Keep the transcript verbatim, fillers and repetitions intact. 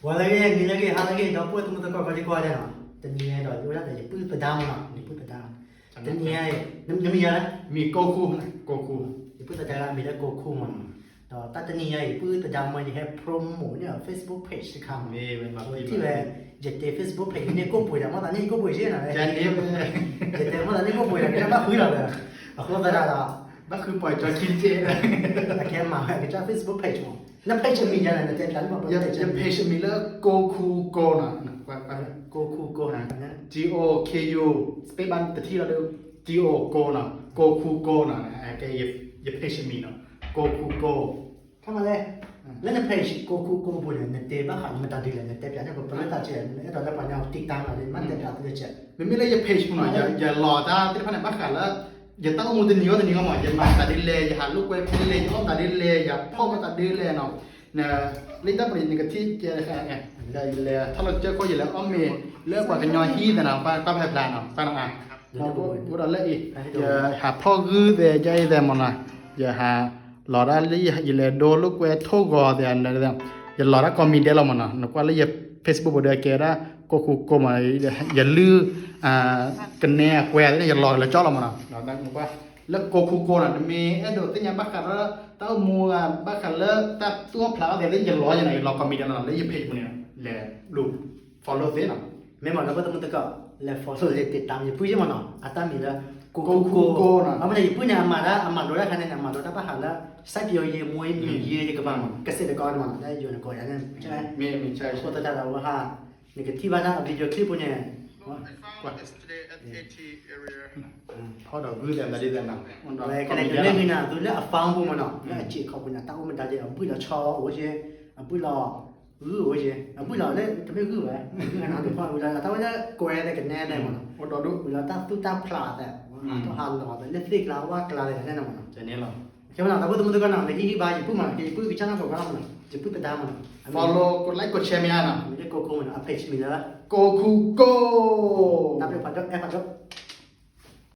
ပှၤလၢအဂ့ၤ မံၤလၢအဂ့ၤ ဟါလၢအဂ့ၤ ဒီပုၢ်ဝဲၢ်သမူသကိး ကီၢ်ဒံကီၢ်ဒဲးနီၤ, တနံၤအံၤဒီး ယအိၣ်ဒၣ်ဒီးယပုၢ်သဒါမနီၤ, ယပုၢ်သဒါ, တနံၤအံၤ နမံၤယၤလဲၣ်, မံၤကိၢ်ခူ, ကိၢ်ခူ, ယပုၢ်သဒါလၢအမံၤလၢကိၢ်ခူမနီၤ, ဒီးတၢ်တနံၤအံၤ ယပုၢ်သဒါမ့ၢ် ယဟဲ promote န့ၢ် Facebook page တခါမနီၤ, မ့ၢ်ဝဲမၤ ထံၣ်ဝဲ ယတဲ Facebook page န့ၣ်ကိၢ်ပှ့ၤဒီး မ့ၢ်သးန့ၣ်ယကိၢ်ပှ့ၤယဲနီၤ, ယၤန့ၣ် ယတဲ မ့ၢ်သးန့ၣ်ကိၢ်ပှ့ၤဒီး ကစၢ်ဘၣ်ဃုလီၤဒီး, အဃိသတးဒီး ဘၣ်ဃုပှၤကၠီခံက့, အကဲမၤဝဲကစၢ် Facebook page မနီၤ, န page မံၤယၤလဲၣ် နတဲပျးန့ၢ်ပှၤ ယ page ယ page မံၤလၢကိၢ်ခူကိၢ်နီၤ, ကွၢ် ကွၢ် ကိၢ်ခူကိၢ်နီၤ, G O K U space ဘၣ်တထံၣ်လီၤဒီး G O ကိၢ်နီၤ, ကိၢ်ခူကိၢ်နီၤ, အကဲယ ယ page မံၤနီၤ, ကိၢ်ခူကိၢ် ခါမလဲၣ်, လၢန page ကိၢ်ခူကိၢ်ပူၤန့ၣ် နတဲဘၣ်ဃးမတၤဒ်လဲၣ် နတဲပျးန့ၢ်ပှၤ ပလၢတၢ်ကဲ နအဲၣ်ဒိးလၢပှၤကညီ တိၢ်တၢ်မနီၤ မ့ၢ်တဲပျးသုတကဲ, မ့မ့ၢ်လၢယ page ပူၤနီၤ ယ ယလီၤတၢ်သ့ၣ်တဖၣ်န့ၣ် ဘၣ်ဃးလၢ ယတၢ်အိၣ်မူတနံၤဂီၢ်တနံၤဂီၢ်မနီၤ, ယမၤမတၤဒ်လဲၣ် ယဟးလိာ်ကွဲဖဲလဲၣ် ယအီၣ်မတၤဒ်လဲၣ် ယဖီၣ်မတၤဒ်လဲၣ်နီၤ, လၢတၢ်ပူၤန့ၣ် နကထံၣ်ကဲ လၢယလဲၤထီၣ်လီၤကစၢၢ်ခိၣ် ယလဲၤအီၣ်မ့ၤ လၢပှၤကညီဟံၣ်သနာ် ပှၤဖျါဖျါနီၤ ပှၤနီၤ, အိၣ်ဒီးလၢအံၤ ယဟးဖီၣ်ဂုၢ်သဲး ယအံၤသဲးမနီၤ, ယဟး လီၤဒၣ်လၢယလဲၤဒိလိာ်ကွဲထိၣ်ဂီၤသဲး, ယလီၤဒၣ်ကိးမံၤဒဲးလီၤမနီၤ, နကွၢ်လၢယ Facebook ပူၤဒီးကဲဒၣ် ကိၢ်ခူကိၢ်မနီၤ, ယလုၢ် ကနဲအကွဲးသ့ၣ်န့ၣ် ယလီၤလၢကၠီလီၤမနီၤ, နကွၢ် လၢကိၢ်ခူကိၢ်နီၤ, နမ့ၢ်အဲၣ်ဒိးသ့ၣ်ညါဘၣ်ဃးလၢ တၢ်အိၣ်မူ ဘၣ်ဃးလၢတၢ်သူၣ်ဖျါအီၣ်သဲးသ့ၣ် ယလီၤယနီၤ, ယလီၤကိးမံၤဒဲးနီၤ လၢယ page ပူၤန့ၣ် လဲၤလူၤ follow သ့နီၤ, မ့ၢ်မနီၤ ဒီပုၢ်ဝဲၢ်သမူသကိး လဲၤ follow လဲၤ တိၢ်တၢ် ယပုၢ်ယဲမနီၤ, အတၢ်မံၤလၢ ကိၢ်ခူကိၢ်နီၤ, အမ့ၢ်န့ၣ် ယပုၢ်န့ၣ် အမၤတၢ် အမၤလိတၢ်ခါန့ၣ် အမၤလိတၢ်ဘၣ်ဃးလၢ စိုက်ပျိုးရေး မွေးမြူရေး တကပၤမနီၤ, ကစဲးတကီးမနီၤ လၢယိၤနကိးယၤန့ၣ် အဃိသတးဒီးဝဲဟး နကထံၣ်ဘၣ်တၢ် video clip ပူၤန့ၣ် ကွၢ် ဖီၣ်ဒီးဂုၢ်သဲးမတၤဒ်သဲးနီၤ, ကနဲဒ်လဲၣ်မံၤနီၤ သုလၢအ phone ပူၤမနီၤ လၢအစ့းခီပူၤန့ၣ် တၢ်အိၣ်မတၤဒ်လဲၣ် အဘုၣ်လီၤဆီအိၣ်က့, အဘုၣ်လီၤ ဂုၢ်အိၣ်က့, အဘုၣ်လီၤလၢ တမ့ၢ်ဂုၢ်ဝဲ ဂုၢ်ဂၤနီၤ တဖီၣ်ဝံၤလီၤ တၢ်ဝဲလၢကွဲးသဲးကနဲသဲးမနီၤ, အိၣ်ဒီးဒိၣ်ဝံၤလီၤ တၢ်သူၣ်တၢ်ဖျးသဲး ထီၣ်ဟးလီၤသဲး လၢသ့ၣ်ကျါဝၣ်ကျါသဲးကနဲနီၤမနီၤ, ကဲနီၤ ဒီပုၢ်ဝဲၢ်သမူသကိးနီၤ နဟံးဟံးဘါ ယပုၢ်မနီၤ ယပုၢ်ကစၢ်နီၢ်ကီၢ်ကီၢ်မနီၤ ယပုၢ်သဒါမနီၤ follow กดไลค์ กดแชร์ မ့ၢ်ဧါနီၤ မ့ၢ်ကိၢ်ခူမနီၤ အ page မံၤလၢ ကိၢ်ခူကိၢ် တၢ်ဘျုးဖးဒိၣ် အဲၣ်ဖးဒိၣ်